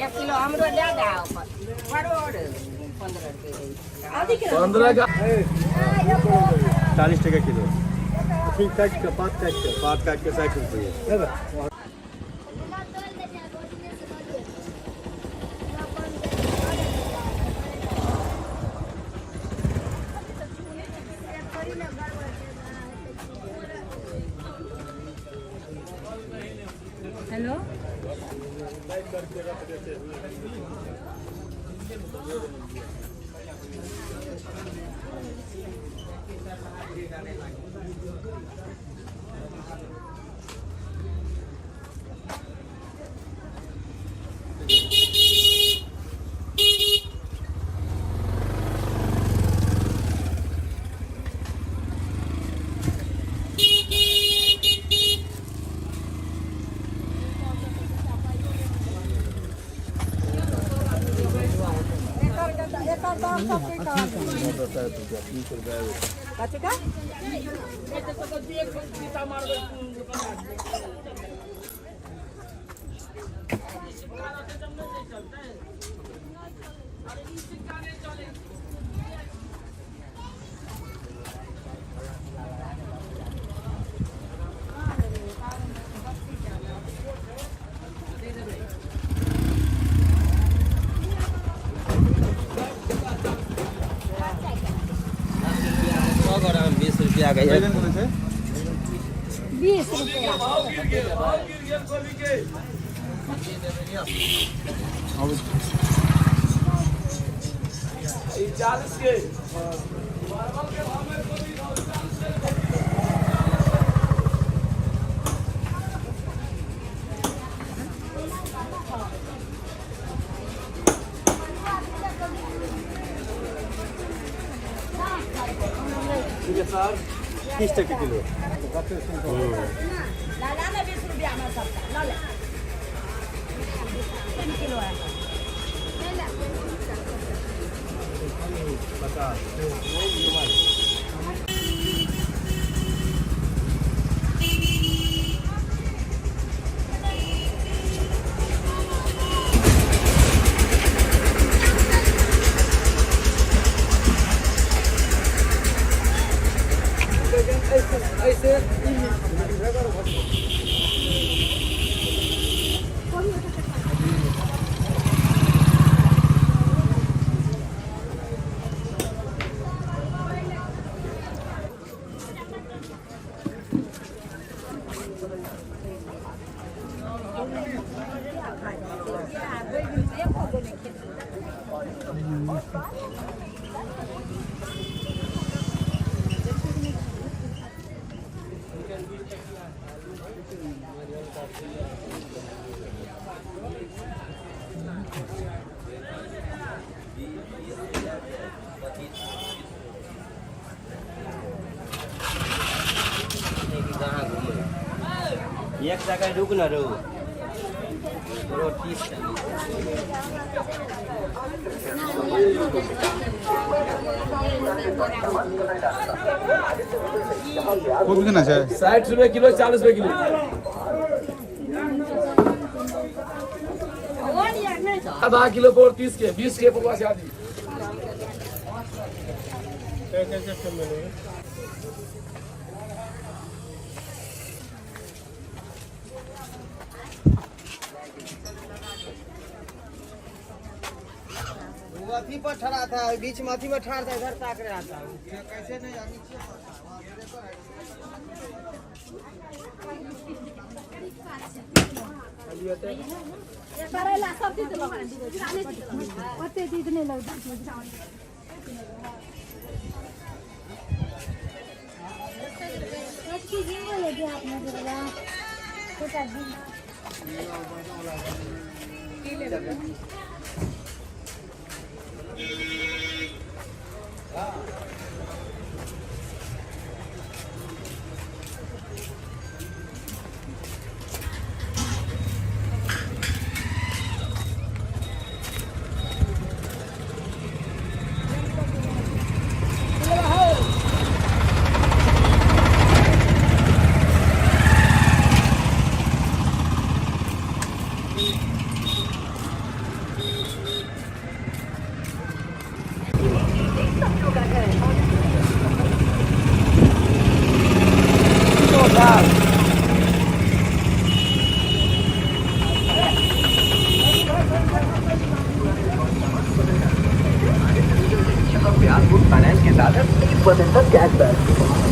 एक किलो हमरो दए दे परोड़ 15 रुपये। 15 का 40 टका किलो। ठीक काटि कऽ, पात काटि कऽ, पात काटि कऽ 60 रुपये। हेलो, कथी का? 100 ग्राम 20 रुपया के। बैगन कोना छै? 20 रुपया। 40 के। ठीक है सर, 30 टके किलो। ला ना, 20 रुपया में सबका लऽ ले। 3 किलो है। 50। ऐसे। कहाँ घूमे? एक जगह रुक न रो। 30। कोबी केना छै? 60 रुपये किलो, 40 रुपये किलो। आधा किलो पर 30 के, 20 के पौवा से आदि। वो अथी पर ठहरा था, बीच में अथी में ठहरा था, इधर ताक रहा था। कैसे नहीं नीचे पर था, वहाँ ब्रेकर है। करैला सब चीज देलक, ओते चीज नहि लगतै। छोटकी झिंगो ले दिया आपने बोला, छोटा झिंगा। 6% का कैशबैक।